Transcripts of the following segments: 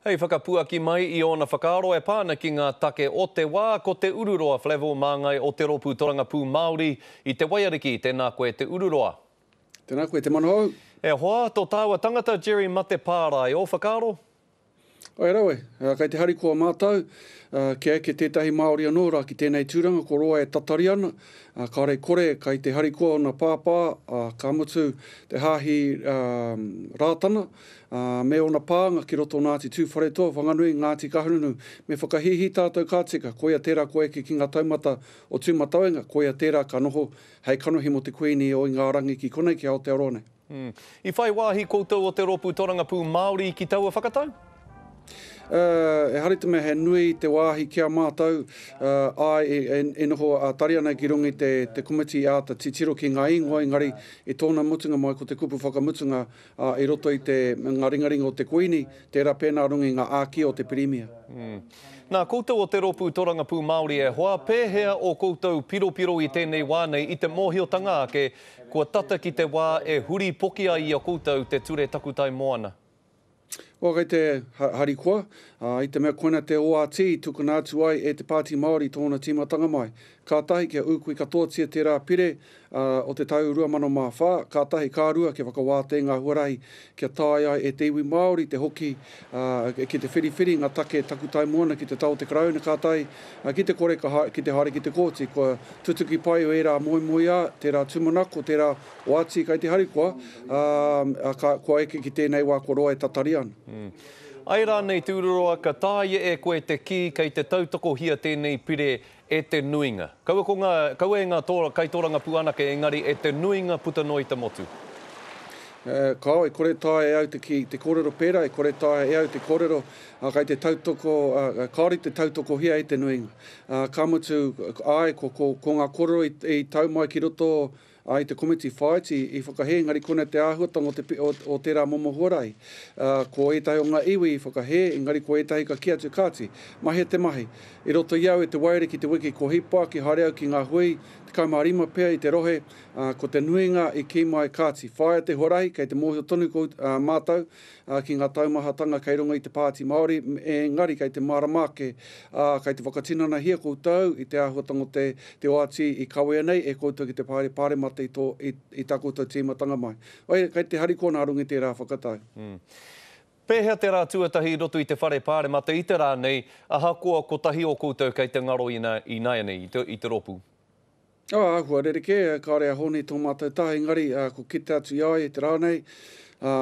Hei whakapuaki mai i ōna whakaaro e pā ana ki ngā take o te wā, ko Te Ururoa Flavell māngai o Te Rōpū Torangapū Māori i Te Waiariki. Tēnā koe Te Ururoa. Tēnā koe Te Manahou. E hoa, tō tāua tangata Jerry Matepārae, ō whakaaro? Oi rawe, kei te harikoa mātou, kia eke tētahi Māori anō rā ki tēnei tūranga ko roa e tatari ana, kāore kore kei te harikoa ōna pāpā, ka mutu te hāhi Rātana, me ōna pānga ki roto o Ngāti Tūwharetoa, Whanganui, Ngāti Kahungunu. Me whakahīhī tātou ka tika, koia tērā kua eke ki ngā taumata o Tūmatauenga, koia tērā ka noho hei kanohi mō te Kuini o Ingarangi ki konei ki Aotearoa nei. I whai wāhi koutou o te Rōpū Torangapū Māori ki taua whakatau? Ehara i te mea he nui te wāhi ki a mātou, āe, e noho ā-tari ana ki runga i te komiti i āta titiro ki ngā ingoa, engari i tōna mutunga mai ko te kupu whakamutunga i roto i te ngā ringaringa o te Kuini, tērā pēnā runga i ngā āki o te Pirimia. Nā koutou o te Rōpū Torangapū Māori e hoa, pēhea ō koutou piropiro i tēnei wā nei i te mōhiotanga ake Kua tata ki te wā e huri poki ai i a koutou te ture takutai moana. Kua kei te harikoa, ā, i te mea koina te oati i tukuna atu ai e te Pāti Māori i tōna tīmatanga mai. Kātahi kia ūkui katoatia tērā pire, ā, o te tau 2004, kātahi ka rua kia whakawātea i ngā huarahi kia taea ai e te iwi Māori te hoki, ā, ki te whiriwhiri ngā take takutai moana ki te taha o te Karauna, kātahi, ā, ki te kore ka, ki te haere ki te kōti, kua Tutuki pai o ērā moemoeā, tērā tūmanako, tērā oati kai te harikoa, ā, ka, kua eke ki tēnei wā kua roa e tatari ana. Āe rānei Te Ururoa ka taea e koe te kī kei te tautokohia tēnei pire e te nuinga? Kaua ko ngā, kaua e ngā kaitōrangapū anake engari e te nuinga puta noa i te motu. Kāo, e kore taea e au te kī, te kōrero pērā, e kore taea e au te kōrero, ā, kai te tautoko, ā, kāore i te tautokohia e te nuinga. Ā, ka mutu, āe, ko, ko, ko ngā kōrero i, i tau mai ki roto, ā, i te komiti whāiti, i whakahē, engari konei te āhuatanga o te, o, o tērā momo huarahi. Ā, ko ētahi o ngā iwi i whakahē, engari ko ētahi ka kī atu, kāti, mahia te mahi. I roto i au e te waere ki te wiki ko hipa, ki haere au ki ngā hui, 15 pea i te rohe, ā, ko te nuinga i kī mai, kāti, whāia te huarahi, kei te mōhio tonu kou, ā, mātou, ā, ki ngā taumahatanga kei runga i te Pāti Māori, engari kei te mārama ake, ā, kei te whakatinanahia koutou i te āhuatanga o te, te oati i kawea nei e koutou ki te Whare Pāremata i tō, i, i tā koutou tīmatanga mai. Oi, kei te harikoa nā runga i tērā whakatau. Pēhea te rā tuatahi i roto i te Whare Pāremata i te rā nei, ahakoa kotahi o koutou kei te ngaro ina, ināianei i te, i te rōpū? Ā, āhua rerekē, kāore a Hōni tō mātou taha, engari, ā, ko kite atu i a ia i te rā nei, ā,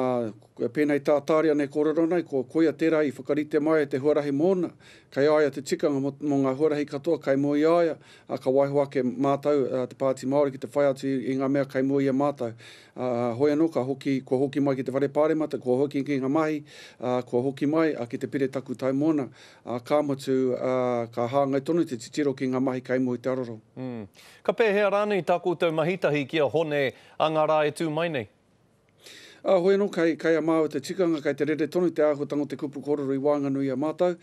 pēnei tā Tāriana e kōrero nei, ko, koia tērā i whakarite mai te huarahi mōna, kei a ia te tikanga mō, mō ngā huarahi katoa kei mua i a ia, ā, ka waiho ake mātou, ā, te Pāti Māori ki te whai atu i, i ngā mea kei mua i a mātou. Ā, hoi anō ka hoki, kua hoki mai ki te Whare Pāremata, kua hoki ki ngā mahi, ā, kua hoki mai, ā, ki te pire takutai mōna. Ā, ka mutu, ā, ka hāngai tonu te titiro ki ngā mahi kei mua i te aroro. Mm. Ka pēhea rānei tā koutou mahi tahi ki a Hone a ngā rā e tū mai nei? Ā, hoi anō, kei, kei a māua te tikanga, kei te rere tonu te āhuatanga o te kupu kōrero i waenganui i a mātou.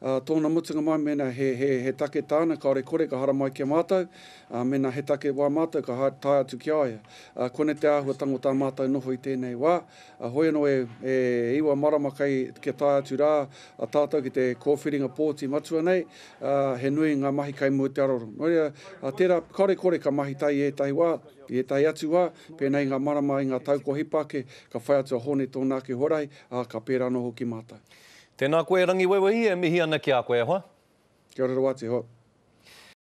Ā, tōna mutunga mai mēnā he, he, he take tāna, kāore kore ka haramai ki a mātou, ā, mēnā he take wā mātou ka haere, tae atu ki a ia. Ā, konei te āhuatanga o tā mātou noho i tēnei wā. A hoi anō e, e iwa marama kei, kia tae atu rā a tātou ki te kōwhiringa pōti matua nei, ā, he nui ngā mahi kei mua i te aroro. Nō reira, ā, tērā, kāore kore ka mahi tahi i ētahi wā, i ētahi atu wā, pēnei i ngā marama, i ngā tau kua hipa ake, ka whai atu a Hōne tōna ake huarahi, ā, ka pērā anō hoki mātou. Tēnā koe Rangiwewehi, e mihi ana ki a koe e hoa. Kia ora rawa atu e hoa.